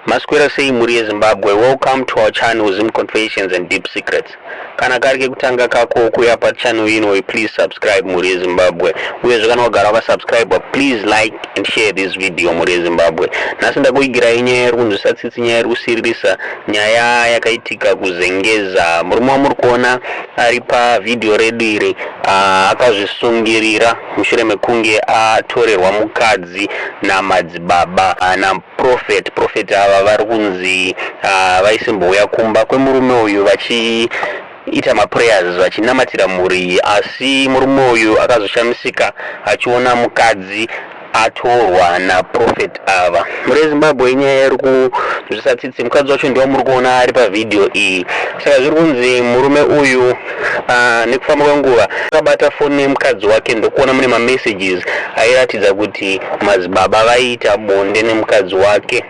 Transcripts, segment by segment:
Maswera sei mhuri yeZimbabwe, welcome to our channel Zim Confessions and Deep Secrets. Kana kari kekutanga kako kuuya pachannel ino, please subscribe, mhuri yeZimbabwe. Uyezve kana wagara wakasubscribe, please like and share this video, mhuri yeZimbabwe. Nhasi ndakuigirai nyaya iri kunzwisa tsitsi, nyaya iri kusiririsa, nyaya yakaitika kuZengeza. Murume wamuri kuona ari pavhidhiyo redu iri akazvisungirira mushure mekunge atorerwa mukadzi namadzibaba naprophet. Prophet ava vari kunzi vaisimbouya kumba kwemurume uyu vachiita maprayers, vachinamatira mhuri iyi, asi murume uyu akazoshamisika achiona mukadzi atorwa naprophet ava. Mhuri yeZimbabwe, inyaya iri kunzwisa tsitsi. Mukadzi wacho ndiwamuri kuona ari pavhidhiyo iyi. Saka zviri kunzi murume uyu nekufamba kwenguva akabata foni yemukadzi wake ndokuona mune mamessages airatidza kuti madzibaba vaiita bonde nemukadzi wake,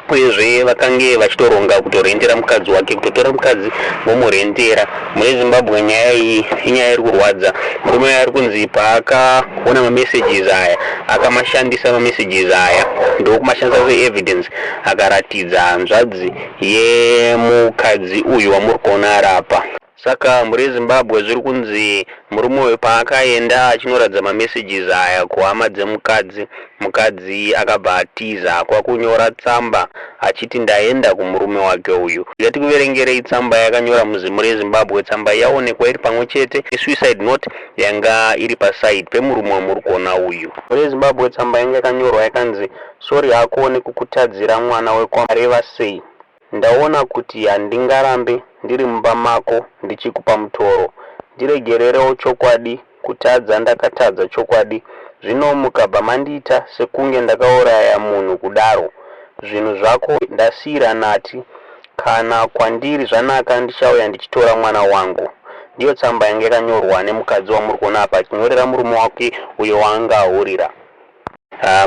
uyezve vakange vachitoronga kutorendera mukadzi wake, kutotora mukadzi vomurendera. Mune Zimbabwe, nyaya iyi inyaya iri kurwadza. Murume uyu ari kunzi paakaona mamessages aya, akamashandisa mamessages aya, ndokumashandisa seevidence, akaratidza hanzvadzi yemukadzi uyu wamuri kuona ari apa. Saka mhuri yeZimbabwe, zviri kunzi murume uyu paakaenda achinoratidza mamessages aya kuhama dzemukadzi, mukadzi akabva atiza kwakunyora tsamba achiti ndaenda kumurume wake uyu. Ngatikuverengerei tsamba yakanyora mhuri yeZimbabwe. Tsamba yaonekwa iri pamwe chete nesuicide note yanga iri paside pemurume wamuri kuona uyu. Mhuri yeZimbabwe, tsamba yanga yakanyorwa yakanzi, "Sorry hako nekukutadzira mwana wekwareva sei. Ndaona kuti handingarambe ndiri mumba mako ndichikupa mutoro. Ndiregererewo chokwadi, kutadza ndakatadza chokwadi. Zvino mukabva mandiita sekunge ndakauraya munhu kudaro. Zvinhu zvako ndasiyira Nati. Kana kwandiri zvanaka, ndichauya ndichitora mwana wangu." Ndiyo tsamba yanga yakanyorwa nemukadzi wamuri kuona apa, achinyorera murume wake uyo waanga ahurira.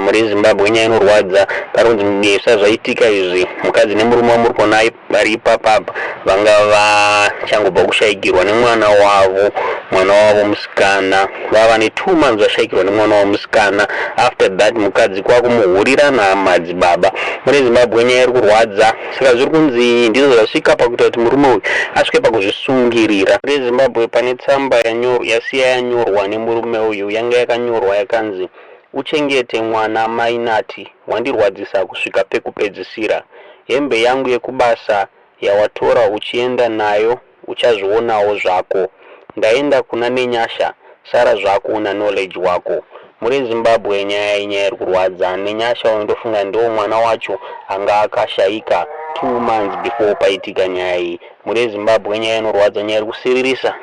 Mhuri yeZimbabwe, nyaya inorwadza. Pari kunzi zvisati zvaitika izvi, mukadzi nemurume wamuri kuona vari ipapapa vanga vachangobva kushayikirwa nemwana wavo, mwana wavo musikana. Vava ne2 months vashayikirwa nemwana wavo musikana. After that, mukadzi kwakumuhurira namadzibaba. Mhuri yeZimbabwe, nyaya iri kurwadza. Saka zviri kunzi ndizvo zvasvika pakuita kuti murume uyu asvike pakuzvisungirira. Mhuri yeZimbabwe, pane tsamba yasiya yanyorwa nemurume uyu, yanga yakanyorwa yakanzi, "Uchengete mwana Mainati, wandirwadzisa kusvika pekupedzisira. Hembe yangu yekubasa yawatora uchienda nayo, uchazvionawo zvako. Ndaenda kuna Nenyasha, sara zvako naKnowledge wako." Mhuri yeZimbabwe, nyaya inyaya iri kurwadza. Nenyasha uyu ndofunga ndiwo mwana wacho anga akashayika 2 months before paitika nyaya iyi. Mhuri yeZimbabwe, nyaya inorwadza, nyaya iri kusiririsa.